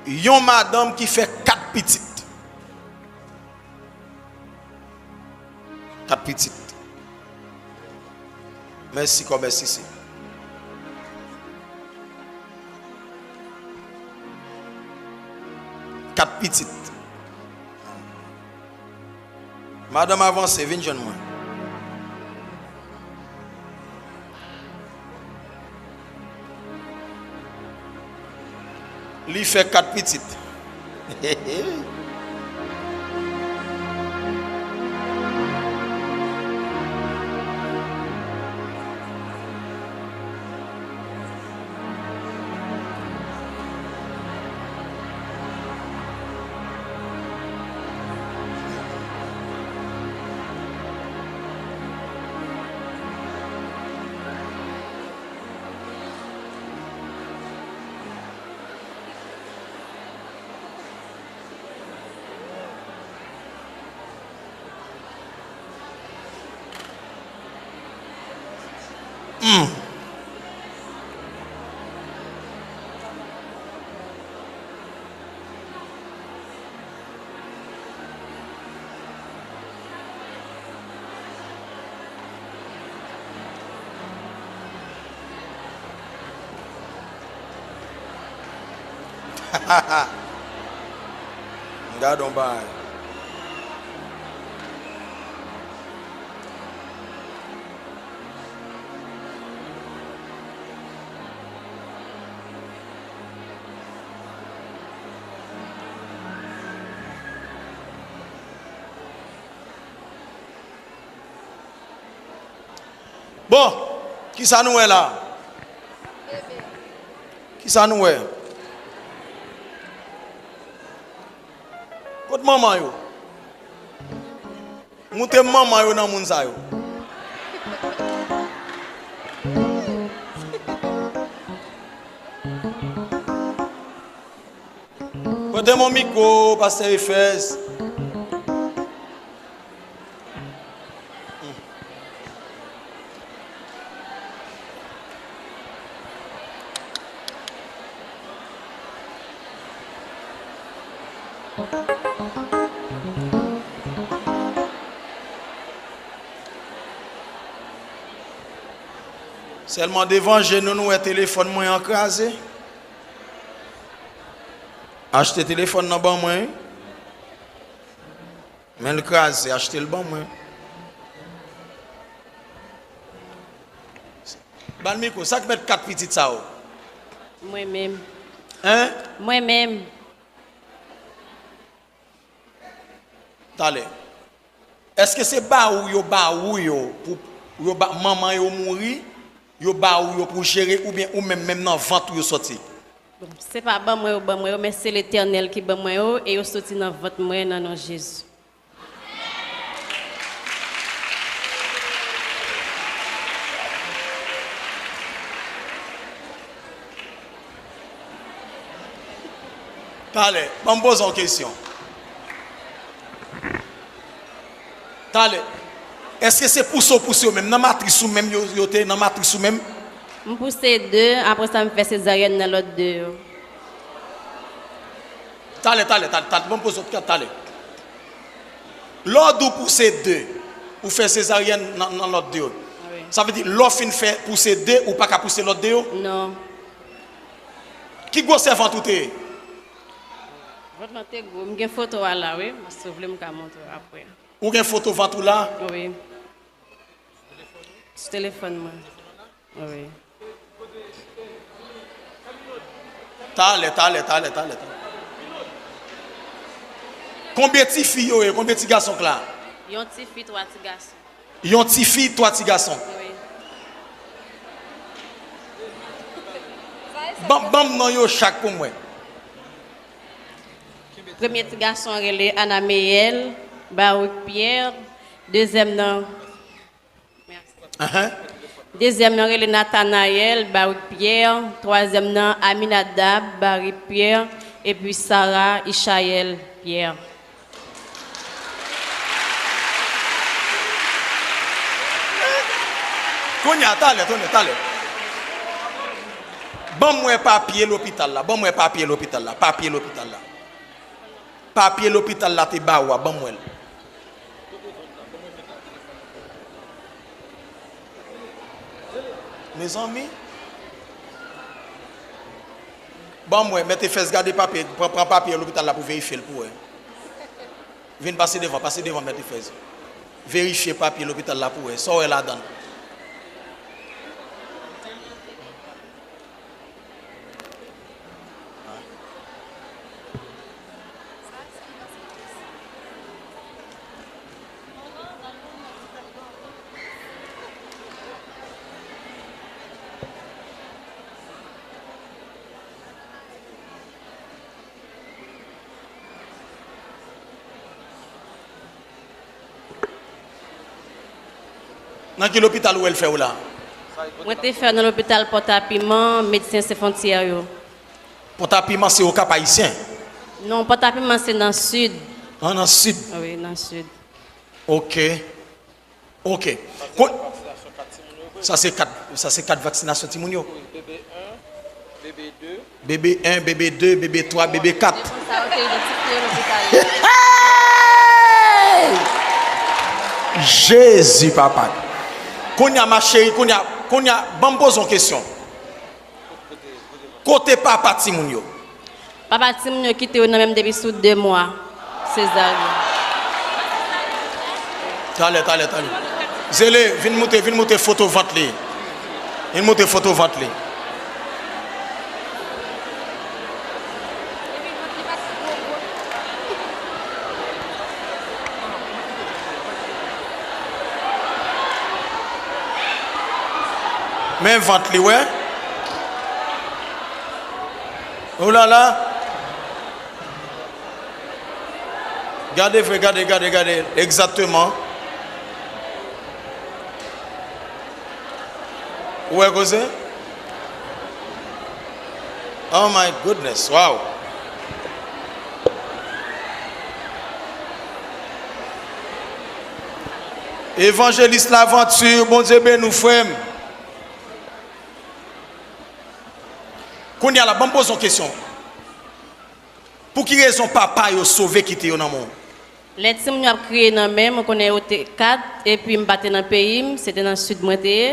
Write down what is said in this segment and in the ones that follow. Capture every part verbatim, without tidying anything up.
Yon madanm ki fè kat pitit. Kat pitit. Mèsi kò, mèsi se. Kat pitit. Madanm, avanse, vin jwenn mwen. Li fè kat pitit. Hmm. Gade yon bagay. Bon, kisa nou wè la? Kisa nou wè? Kot manman yo? Moute m manman yo nan moun sa yo. Pote m yon mikwo, pastè Efèz. Sèlman devan je nou, nou wè telefòn mwen an kraze. Achte telefòn nan ban mwen, wi. Men l kraze, achte l ban mwen. Ba l mikwo, sa k mèt kat pitit sa yo? Mwen menm. Hein? Mwen menm. Talè. Èske se ba ou yo ba ou yo pou yo ba manman yo mouri, yo ba ou yo pou jere oubyen ou menm, menm nan vant ou yo sòti? Bon, se pa ban mwen yo ban mwen yo, men se Letènèl ki ban mwen yo e yo soti nan vant mwen nan non Jezi. Talè, ban m poze yon kesyon. Talè, èske se pouse w pouse yo menm? Nan matris ou menm, yo, yo te nan matris ou menm? M pouse de, apre sa m fè sezaryèn nan lòt de yo. Talè, talè, talè, talè, ban m poze w talè. Lè w di w pouse de, ou fè sezaryèn nan, nan lòt de yo. Wi. Sa vle di, lè w fin fè pouse de, ou pa ka pouse lòt de yo? Non. Ki gwosè vant ou te ye? Vant lan te gwo. M gen foto a la, wi. Si w vle, m ka montre w apre. Ou gen foto vant ou la? Wi. Sou telefòn mwen. Wi. Talè, talè, talè, talè, talè. Konbyen ti fi yo ye? Konbyen ti gason k la? Yon ti fi, twa ti gason. Yon ti fi, twa ti gason. Wi. Ban, ban m non yo chak pou mwen. Premye ti gason an rele Anameyèl Baruch Pierre. Dezyèm nan, mèsi. Ahan. Dezyèm nan rele Nathanaël Baruch Pierre. Twazyèm nan Aminadab Baruch Pierre. Epi Sarah Ishayèl Pierre. Kounye a, talè, talè, talè. Ban m wè papye lopital la. Ban m wè papye lopital la. Papye lopital la. Papye lopital la te ba ou a. Ban m wè l. Mezanmi. Ban m wè. Mèt Efèz, gade papye. Pran, pran papye lopital la pou verifye l pou wè. Vin pase devan, pase devan, Mèt Efèz. Verifye papye lopital la pou wè. Sa w wè ladan l? Nan ki lopital ou wè l fè w la? Mwen te fè nan lopital Pòtapiman, Medsen Sen Fwontyè yo. Pòtapiman se Okap Ayisyen? Non, Pòtapiman se nan sid. An, nan sid? Wi, nan sid. Ok. Ok. Sa se kat, sa se kat vaksinasyon timoun yo. Bebe en, bebe de, bebe twa, bebe kat. Hey! Jezi papa. Kounye a, ma chérie, kounye a, kounye a, ban m poze yon kesyon. Kote papa timoun yo? Papa timoun yo kite yo nan men m depi sou de mwa. Sezaryen. Talè, talè, talè. Zele, vin moute, vin moute foto vant li. Vin moute foto vant li. Men vant li, wè. Oulala. Gade vre, gade, gade, gade. Egzakteman. Ou wè koze? Oh my goodness, wow. Evanjelis Lavanti, Bondye beni w, frè m. Kounye a la, ban m poze yon kesyon. Pou ki rezon papa yo sove kite yo nan men w? Lè timoun yo ap kriye nan men m, ou konnen yo te kat, epi m pa te nan peyi m, se te nan sid mwen te ye.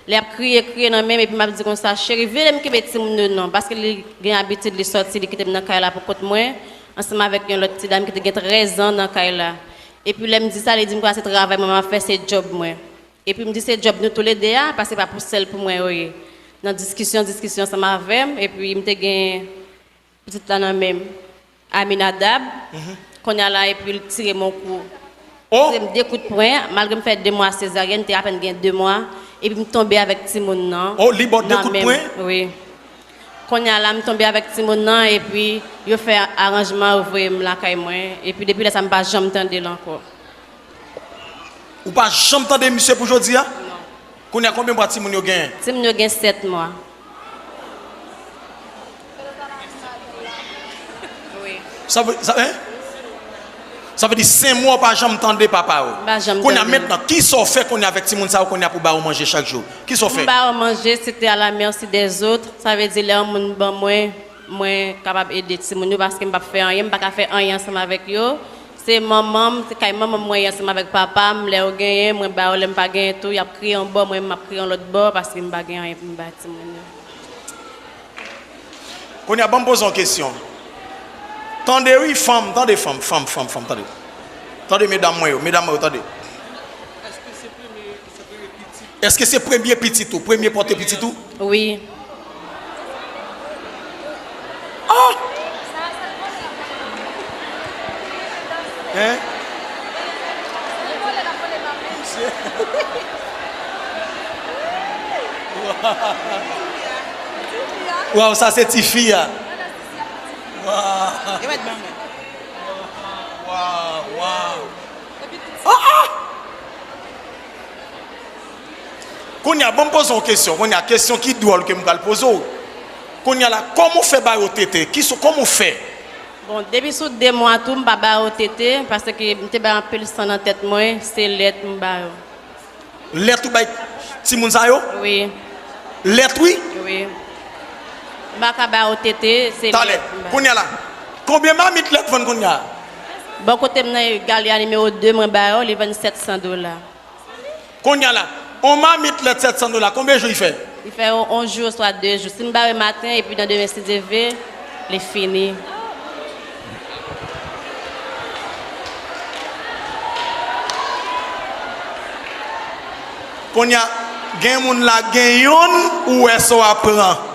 Lè y ap kriye, kriye nan men m, epi m ap di konsa, cheri, vire m kenbe timoun yo non, paske li gen abitid, li sòti, li kite m nan kay la pou kont mwen, ansanm avèk yon lòt ti dam ki te gen trèz an nan kay la. Epi lè m di sa, li di m konsa se travay mwen m ap fè, se djòb mwen. Epi m di se djòb nou toulede a, paske se pa pou sèl pou mwen yo ye. Nan diskisyon, diskisyon ansanm avè m, epi m te gen pitit la nan men m, Aminadab. Kounye a la, epi l tire m yon kou. Oh! Tire m de kout pwen, malgre m fè de mwa sezaryèn, m te apèn gen de mwa, epi m tonbe avèk timoun nan. Oh, li ba w de kout pwen? Wi. Kounye a la, m tonbe avèk timoun nan, epi yo fè aranjman, yo voye m lakay mwen, epi depi lè sa a, m pa janm tande l ankò. Ou pa janm tande misye pou jodi a? Non. Kounye a, konbyen mwa timoun yo genyen? Timoun yo gen sèt mwa. Wi. Sa vle, sa, hein? Sa vle di, senk mwa ou pa janm tande papa yo. M pa janm tande. Kounye a, mentnan, kisa w fè kounye a avèk timoun sa yo kounye a pou ba yo manje chak jou? Kisa w fè? M ba yo manje, se te à la merci des autres. Sa vle di, lè yon moun ban mwen, mwen kapab ede timoun yo, paske m p ap fè anyen, m pa ka fè anyen ansanm avèk yo. Se manman m, se kay manman m mwen ye ansanm avèk papa m. Lè yo genyen, mwen ba yo. Lè m pa genyen tou, y ap kriye yon bò, mwen menm m ap kriye yon lòt bò, paske m pa gen anyen pou m ba timoun yo. Kounye a, ban m poze yon kesyon. Tande wi, fanm, tande fanm, fanm, fanm, fanm, tande. Tande medam mwen yo, medam mwen yo, tande. Èske se premye pitit ou, premye pòte pitit ou? Wi. Ah! Hein? Waw, sa se tifi a. Waw. Waw, waw. Ah, ah! Kounye a, ban m poze w kesyon. Kounye a, kesyon ki dwòl ke m pral poze w. Kounye a la, kòman w fè ba yo tete? Kisa, kòman w fè? Bon, depi sou de mwa tou, m pa ba yo tete, paske m te bay anpil san nan tèt mwen, se lèt m ba yo. Lèt ou bay timoun sa yo? Wi. Lèt, wi? Wi. M pa ka ba yo tete, se... Talè, lèt m ba yo. Kounye a la, konbyen mamit lèt vann kounye a? Bò kote m nan Galia nimewo de, mwen ba yo, li vann sèt san dola. Kounye a la, on mamit lèt sèt san dola, konbyen jou li fè? Li fè on, on jou oswa de jou. Si m ba yo maten, epi nan demen, si Dye vle, li fini. Kounye a, gen moun la, gen yonn, ou wè sa w ap pran.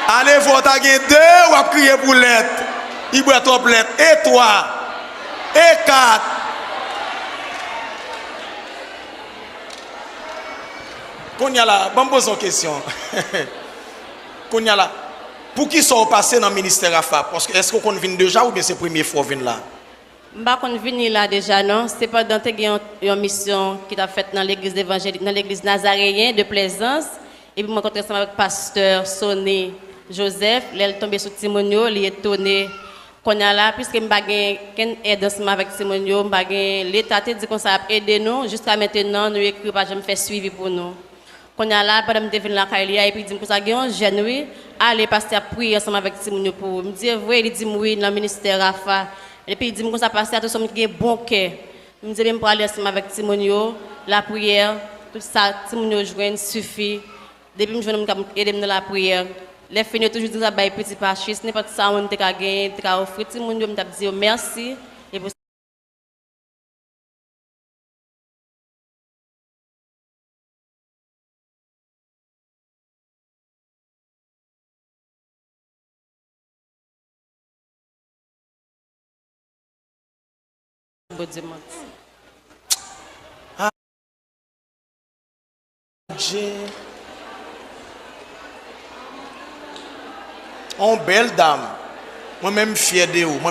Ale vwa w ta gen de, w ap kriye pou lèt. Li bwè twòp lèt. E twa. E kat. Kounye a la, ban m poze yon kesyon. Kounye a la, poukisa w pase nan ministè Rafa? Paske èske w konn vin deja oubyen se premye fwa w vin la? M pa konn vini la deja non. Sepandan, te gen yon, yon misyon ki t ap fèt nan legliz evanjelik, nan legliz Nazareyen de Plezans. Epi mwen rankontre ansanm avèk pastè Sony Joseph. Lè l tonbe sou timoun yo, li etone. Kounye a la, piske m pa gen kenn èd ansanm avèk timoun yo, m pa gen, Leta te di konsa y ap ede nou, jiska mentenan, nou ekri, yo pa janm fè swivi pou nou. Kounye a la, pandan m te vin lakay li a, epi li di m konsa, gen yon jèn, wi, ale, pastè ap priye ansanm avèk timoun yo pou ou. M di, e vre? Li di m, wi, nan ministè Rafa. Epi li di m konsa, pastè a tou se yon moun ki gen bon kè. M di, ebyen, m prale ansanm avèk timoun yo, lapriyè, tout sa timoun yo jwenn sifi. Depi m jwenn moun k ap ede m nan lapriyè, lè fini yo toujou di m sa bay piti pachis, nenpòt sa moun te ka genyen, te ka ofri timoun yo, m t ap di yo mèsi. Epi Bondye manti. Adje. On bèl dam. Mwen menm m fyè de ou. Mwen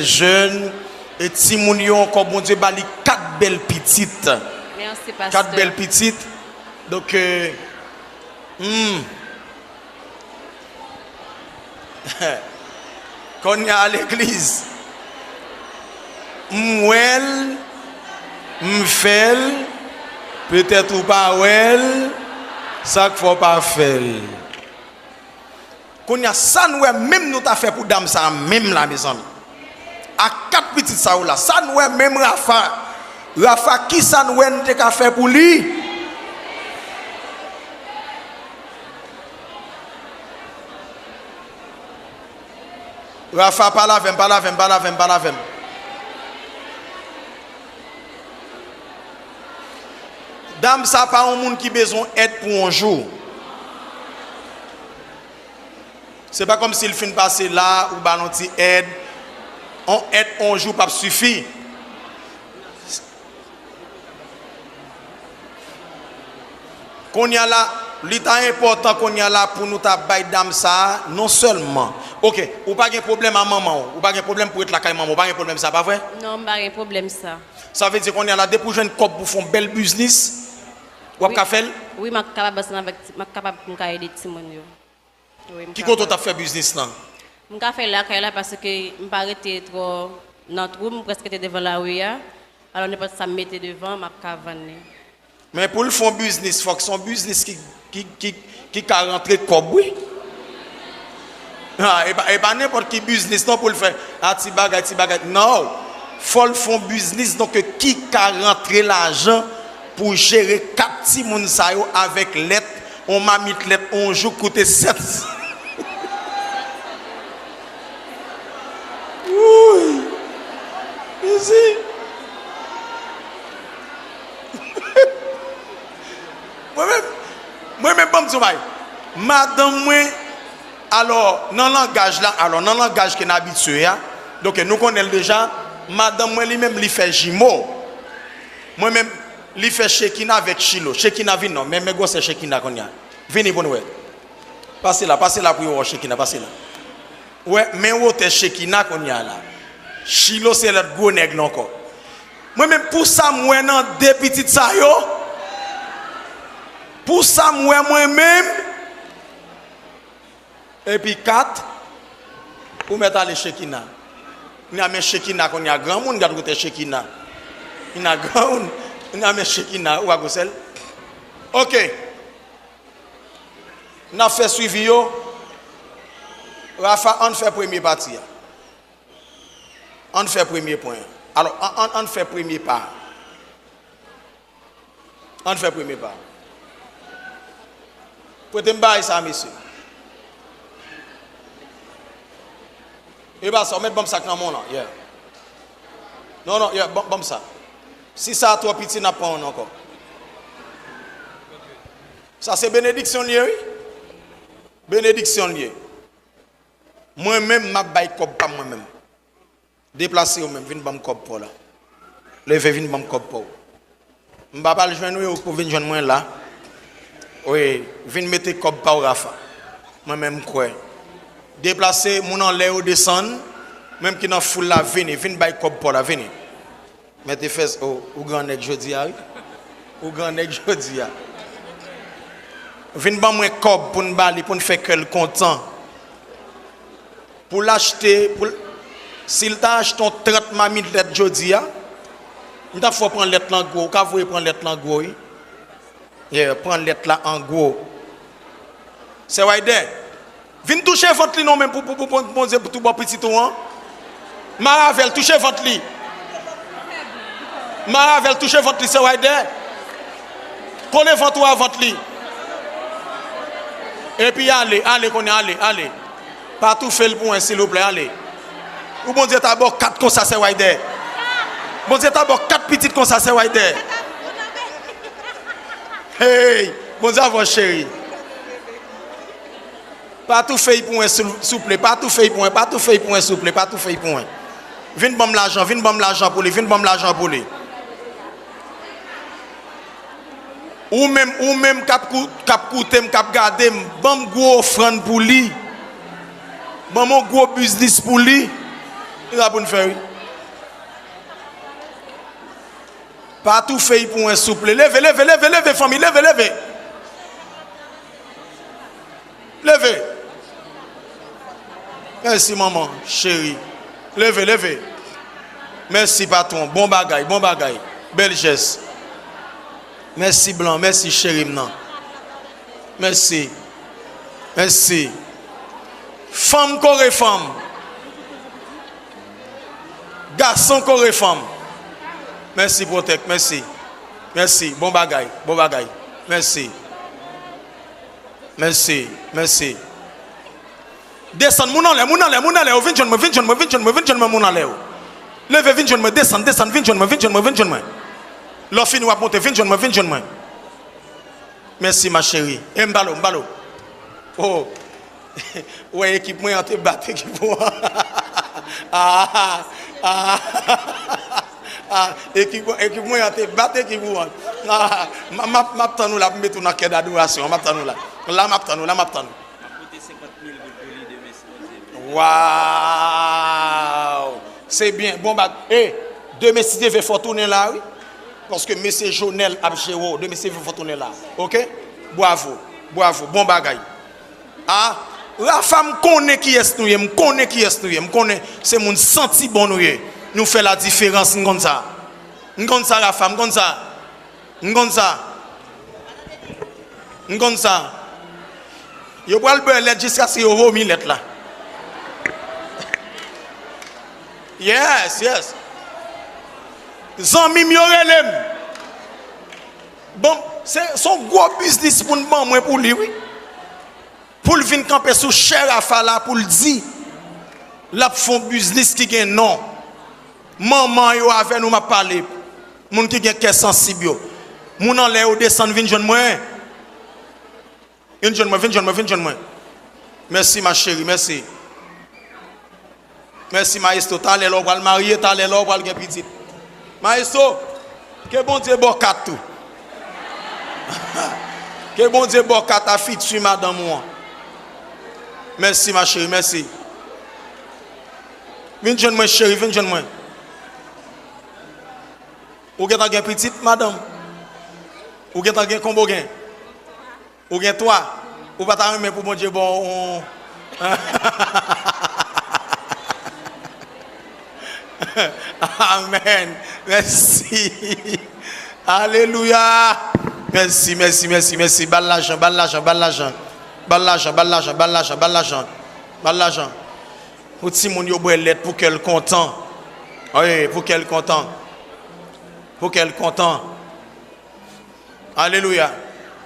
jèn, e timoun yo ankò, Bondye ba li kat bèl pitit. Mèsi, pastè. Kat bèl pitit. Donk, euh, hmm. Kounye a legliz, m wè l, m fè l, petèt ou pa wè l, sa k fè w pa fè l. Kounye a, sa n wè menm nou ta fè pou dam sa a menm la, mezanmi. A kat pitit sa yo la, sa n wè menm Rafa, Rafa, kisa n wè n te ka fè pou li? Rafa, pale avè m, pale avè m, pale avè m, pale avè m. Dam sa pa yon moun ki bezwen èd pou yon jou. Se pa kòmsi l fin pase la, ou ba l yon ti èd. On èd, on jou p ap sifi. Kounye a la, li ta enpòtan kounye a la pou nou ta bay dam sa a, non sèlman, oke, ou pa gen pwoblèm a manman w, ou pa gen pwoblèm pou ret lakay manman w, ou pa gen pwoblèm sa, pa vre? Non, m pa gen pwoblèm sa. Sa vle di kounye a la, depi w jwenn kòb pou fè yon bèl biznis, w ap ka fè l? Wi, m ap kapab ansanm avèk ti, m ap kapab pou m ka ede timoun yo. Wi, m ka fè. Ki kote w t ap fè biznis lan? M ka fè lakay la paske m pa rete twò nan twou, m prèske te devan lari a. Alò, nenpòt sa m mete devan, m ap ka vann li. Men pou l fè yon biznis, fòk se yon biznis ki, ki, ki, ki ka rantre kòb, wi. Ha, e pa, e pa nenpòt ki biznis non pou l fè, a ti bagay, ti bagay. Non. Fò l fè yon biznis, donk, ki ka rantre lajan pou jere kat timoun sa yo avèk lèt, yon mamit lèt, yon jou koute sèt. Wouy! Mezi! Mwen menm, mwen menm, ban m di yon bagay. Madanm mwen, alò, nan langaj la, alò, nan langaj ke n abitye a, donk, nou konnen l deja, madanm mwen li menm, li fè jimo. Mwen menm, li fè Chekina avèk Chilo. Chekina vin non, men, men gwosè Chekina kounye a. Vini pou n wè. Pase la, pase la pou yo wè w Chekina, pase la. Wè, men wotè Chekina kounye a la. Chilo se lòt gwo nèg la ankò. Mwen menm, pou sa m wè nan de pitit sa yo, pou sa m wè mwen menm, epi kat, ou mèt ale Chekina. Kounye a, men Chekina kounye a, granmoun, gad wotè Chekina. Shekina granmoun. N a men Shekina, ou pa gwo sèl. Ok. N ap fè swivi yo. Rafa, ann fè premye pati a. Ann fè premye pwen an. Alò, ann, ann, ann fè premye pa a. Ann fè premye pa. Prete m bagay sa, mesye. E pa sa, ou mèt ban m sa k nan men w lan, yeah. Non, non, yeah, ban, ban m sa. Si sa a twò piti, n ap pran youn ankò. Sa se benediksyon l ye, wi. Benediksyon l ye. Mwen menm, m ap bay kòb pa m mwen menm. Deplase ou menm, vin ban m kòb pa w la. Leve, vin ban m kòb pa w. M pa pral jwenn ou yo pou vin jwenn mwen la. Wi, vin mete kòb pa w, Rafa. Mwen menm, m kwè. Deplase, moun anlè yo desann. Menm ki nan foul la, vini, vin bay kòb pa w la, vini. Mete fès, o, ou gran nèg jodi a, wi. Ou gran nèg jodi a. Vin ban mwen kòb pou n ba li, pou n fè kè l kontan. Pou l achte, pou l, si l ta achte yon trant mamit lèt jodi a, m t ap fè w pran lèt lan gwo, ou ka voye pran lèt lan gwo, wi. Yeah, pran lèt la an gwo. Sè Wayder, vin touche vant li non men pou, pou, pou, pou Bondye pou tou bò pitit ou an. Mare avè l, touche vant li. Mare avè l, touche vant li, sè Wayder. Kole vant ou a vant li. Epi ale, ale kounye a, ale, ale. Pa toufe l pou mwen, silvouplè, ale. Ou Bondye ta ba w kat konsa, sè Wayder. Bondye ta ba w kat pitit konsa, sè Wayder. Hey, Bondye avè w, cheri. Pa toufe l pou mwen, sil-, souple. Pa toufe l pou mwen, pa toufe l pou mwen, souple. Pa toufe l pou mwen. Vin ban m lajan, vin ban m lajan pou li, vin ban m lajan pou li. Ou menm, ou menm k ap kou-, k ap koute m, k ap gade m, ban m gwo ofrann pou li. Ban m yon gwo biznis pou li. Se sa pou n fè, wi. Pa toufe l pou mwen, souple. Leve, leve, leve, leve, fanmi, leve, leve. Leve. Mèsi, manman, cheri. Leve, leve. Mèsi, patwon. Bon bagay, bon bagay. Bèl jès. Mèsi, blan. Mèsi, cheri m nan. Mèsi. Mèsi. Fanm kore fanm. Gason kore fanm. Mèsi, Pwotèk. Mèsi. Mèsi. Bon bagay. Bon bagay. Mèsi. Mèsi, mèsi. Desann, moun anlè, moun anlè, moun anlè yo, vin jwenn mwen, vin jwenn mwen, vin jwenn mwen, vin jwenn mwen, moun anlè yo. Leve, vin jwenn mwen, desann, desann, vin jwenn mwen, vin jwenn mwen, vin jwenn mwen. Lè w fini, w ap monte, vin jwenn mwen, vin jwenn mwen. Mèsi, ma chérie. E m ba l ou, m ba l ou. Oh. Ou wè ekip mwen an te bat ekip ou an. Ah, ah, ah, ekip, ekip mwen an te bat ekip ou an. Ah, m, m ap, m ap tann ou la pou m mete w nan kè dadorasyon an. M ap tann ou la. La, m ap tann ou, la, m ap tann ou. M ap pote senkant mil goud pou li demen si Bondye vle. Waw! Se byen. Bon, ba, e, demen si Dye vle fò tounen la, wi. Paske mesye Jonel ap jere w. Demen si Dye vle fò tounen la. Oke? Bwavo. Bwavo. Bon bagay. Ah, Rafa, m konnen kiyès nou ye, m konnen kiyès nou ye, m konnen se moun santi bon nou ye. Nou fè ladiferans, m konn sa. M konn sa, Rafa, m konn sa. M konn sa. M konn sa. Yo pral bwè lèt jiskaske yo vomi lèt la. Yes, yes. Zanmi m yo rele m. Bon, se, se yon gwo biznis pou n ban mwen pou li, wi. Pou l vin kanpe sou chè Rafa la, pou l di l ap fè yon biznis ki gen non. Manman yo avè nou m ap pale. Moun ki gen kè sansib yo. Moun anlè yo desann vin jwenn mwen. Vin jwenn mwen, vin jwenn mwen, vin jwenn mwen. Mèsi, ma chérie, mèsi. Mèsi, Maestro. Talè lè w pral marye, talè lè w pral gen pitit. Maestro, ke Bondye ba w kat tou. Ke Bondye ba w kat a fiti madanm ou an. Mèsi, ma chérie, mèsi. Vin jwenn mwen, cheri, vin jwenn mwen. Ou gentan gen pitit, madanm? Ou gentan gen konbo gen? Ou gen twa? Ou pa ta renmen pou Bondye ba w yon Amen. Mèsi. Alelouya. Mèsi, mèsi, mèsi, mèsi. Ba l lajan, ba l lajan, ba l lajan. Ba l lajan, ba l lajan, ba l lajan, ba l lajan. Ba l lajan. Pou timoun yo bwè lèt, pou kè l kontan. Wi, pou kè l kontan. Pou kè l kontan. Alelouya.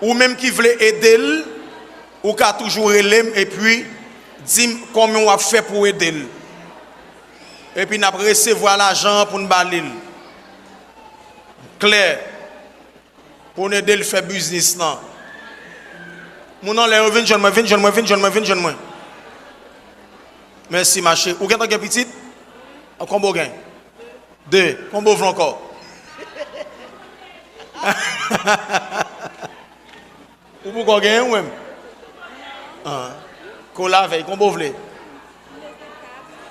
Ou menm ki vle ede l, ou ka toujou rele m epi di m kòman w ap fè pou w ede l. Epi n ap resevwa lajan an pou n ba li l. Klè. Pou n ede l fè biznis lan. Moun anlè yo, vin jwenn mwen, vin jwenn mwen, vin jwenn mwen, vin jwenn mwen. Mèsi, mache. Ou gentan gen pitit? Konbyen w gen? De. Konbyen w vle ankò? Ou poko genyen ou menm? Ah. Ko lavèy, konbyen w vle?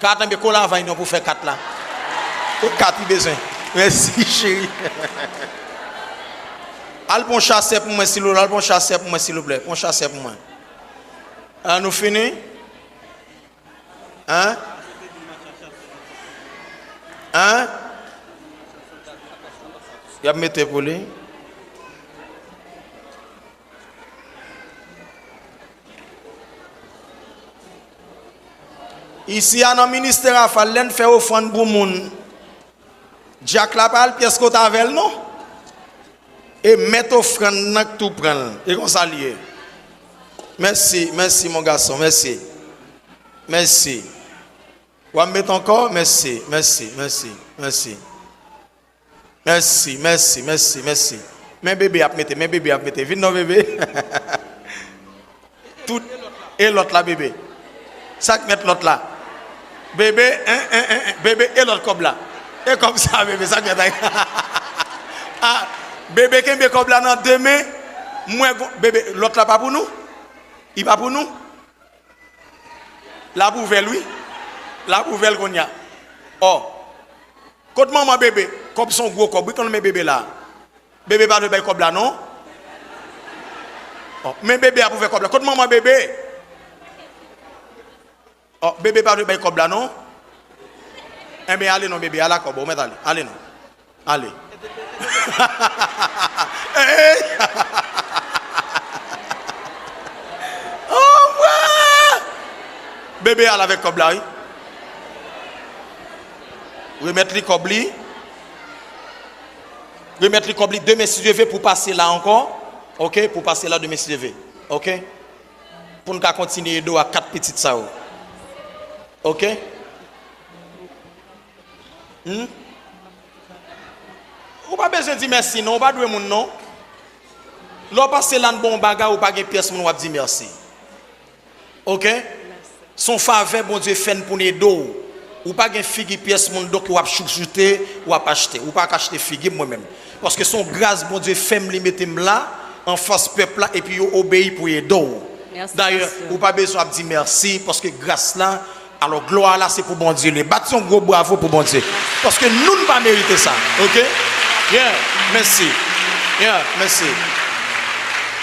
Kat, enben, ko lavèy non pou fè kat la. Tout kat li bezwen. Mèsi, cheri. Al pran chasè pou mwen, silvouplè. Al pran chasè pou mwen, silvouplè. Pran chasè pou mwen. Ah, nou fini? Hein? Hein? Y ap mete pou li. Isi a nan ministè Rafa, lè n fè ofrann pou moun, dyak la pa al pyès kote avè l non. E mèt ofrann nan k tou pran l. E konsa l ye. Mèsi, mèsi, mon gason, mèsi. Mèsi. W ap met ankò? Mèsi, mèsi, mèsi, mèsi. Mèsi, mèsi, mèsi, mèsi. Men bebe ap mete, men bebe ap mete. Vin non, bebe. Tout. E lòt la, bebe? Sa k mèt lòt la? Bebe, en, en, en, en, bebe, e lòt kòb la? E kòb sa, bebe, sa k mèt la? Ah, bebe kenbe kòb la nan de men. Mwen, gon- bebe, lòt la pa pou nou? Li pa pou nou? L ap ouvè l, wi. L ap ouvè l kounye a. Ò. Kot manman bebe? Kòb se yon gwo kòb, wi, konn men bebe la. Bebe pa dwe bay kòb la, non. Ò, men bebe ap ouvè kòb la. Kot manman bebe? Ò, bebe pa dwe bay kòb la, non. Enben, ale non, bebe, ala kòb ou, ou mèt ale. Ale non. Ale. Hey! Anmwe! Bebe al avèk kòb la, wi. Remèt li kòb li. Remèt li kòb li demen si Dye ve pou pase la ankò. Oke, pou pase la demen si Dye ve. Oke? Pou n ka kontinye ede w ak kat pitit sa yo. Oke? Hmm? Ou pa bezwen di mèsi non, ou pa dwe moun non. Lè w pase la n ba w yon bagay, ou pa gen pyès moun w ap di mèsi. Oke? Se yon favè Bondye fè n pou n ede w. Ou pa gen figi pyès moun, donk w ap chouchoute, w ap achte. Ou pa ka achte figi m mwen menm. Paske se yon gras Bondye fè m, li mete m la, anfas pèp la, epi yo obeyi pou ede w. Dayè, ou pa bezwen ap di mèsi, paske gras la, alò, glwa la se pou Bondye li ye. Bat yon gwo bravo pou Bondye. Paske nou, n pa merite sa. Oke? Yeah, mèsi. Yeah, mèsi.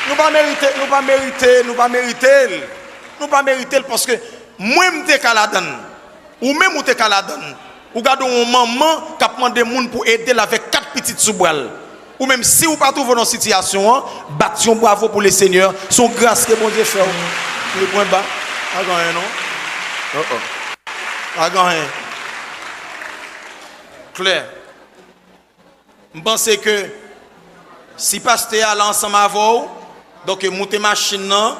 Nou pa merite, nou pa merite, nou pa merite l. Nou pa merite l paske mwen, m te ka ladann. Ou menm, ou te ka ladann. Ou gade yon manman k ap mande moun pou ede l avèk kat pitit sou bra l. Ou menm, si ou pa twouve w nan sitiyasyon an, bat yon bravo pou Lesenyè. Se yon gras ke Bondye fè w. Li pwen ba. Pa gen anyen non. Oh, oh. Pa gen anyen. Klè. M panse ke si pastè a la ansanm avè w, donk moute machin nan,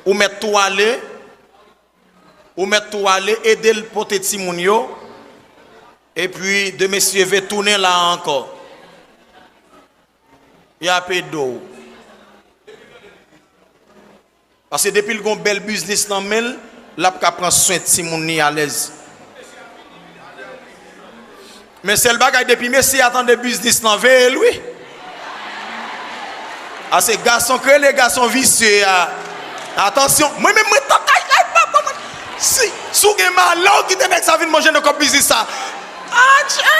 ou mèt tou ale, ou mèt tou ale, ede l pote timoun yo, epi demen si Dye ve tounen la ankò. Y ap ede w. Paske depi l gon bèl biznis nan men l, l ap ka pran swen timoun li alèz. Men sèl bagay, depi mesye a tande biznis lan, veye l wi. A se gason k rele gason visye a. Atansyon, mwen menm mwen tantay lay pa pa mwen. Si, si w gen malè w kite nèg sa vin manje nan kòb biznis sa. Atchè!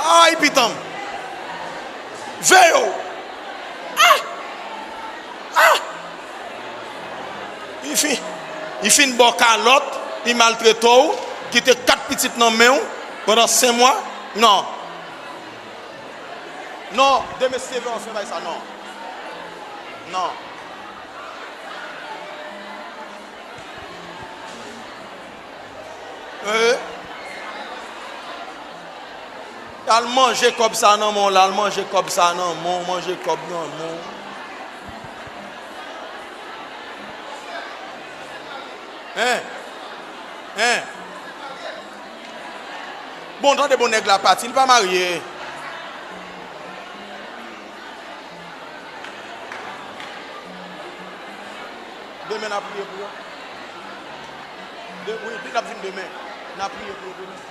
Ay, pitanm. Veye w. Ah! Ah! Fi, li fin ba w kalòt, li maltrete w, kite kat pitit nan men w pandan senk mwa. Non. Non, demen si Dye vle w fè bay sa, non. Non. Eh. Al manje kòb sa nan men w la, al manje kòb sa nan men w, manje kòb nan men w. Hein? Hein? Bon, tande bon nèg la pati, li pa marye. Demen n ap priye pou yo. De, wi, li t ap vin demen. N ap priye pou yo demen.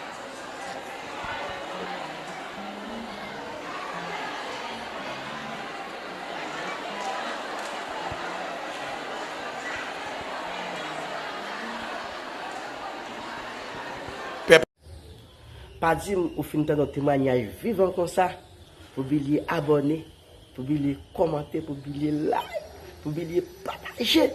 Pa di m ou fin tande yon temwayaj vivan konsa, pou bliye abòne, pou bliye kòmante, pou bliye like, pou bliye pataje.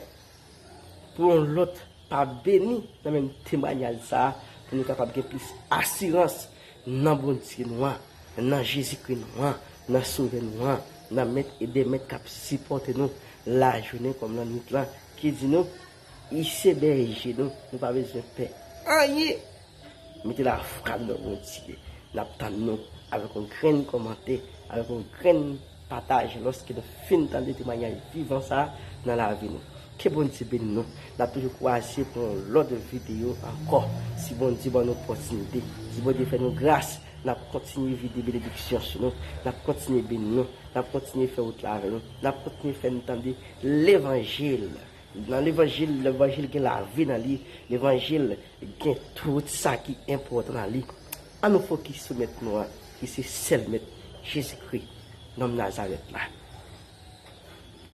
Pou yon lòt pa beni nan menm temwayaj sa a, pou nou kapab gen plis asirans nan Bondye nou an, nan Jezikri nou an, nan Sovè nou an, nan Mèt e Dèmèt k ap sipòte nou lajounen kòm lannwit lan, ki di nou, li se bèje nou, nou pa bezwen pè anyen. Mete lafwa n nan Bondye. N ap tann nou avèk yon grenn kòmantè, avèk yon grenn pataj lòske nou fin tande temwayaj vivan sa a nan lavi nou. Ke Bondye beni nou. N ap toujou kwaze pou yon lòt videyo ankò. Si Bondye ban nou opòtinite, si Bondye fè nou gras, n ap kontinye vide benediksyon sou nou. N ap kontinye beni nou. N ap kontinye fè wout la avè nou. N ap kontinye fè nou tande levanjil. Nan levanjil, levanjil gen lavi nan li, levanjil gen tout sa ki enpòtan nan li. Ann nou fokis sou Mèt nou an, ki se sèl Mèt, Jezikri, nonm Nazarèt la.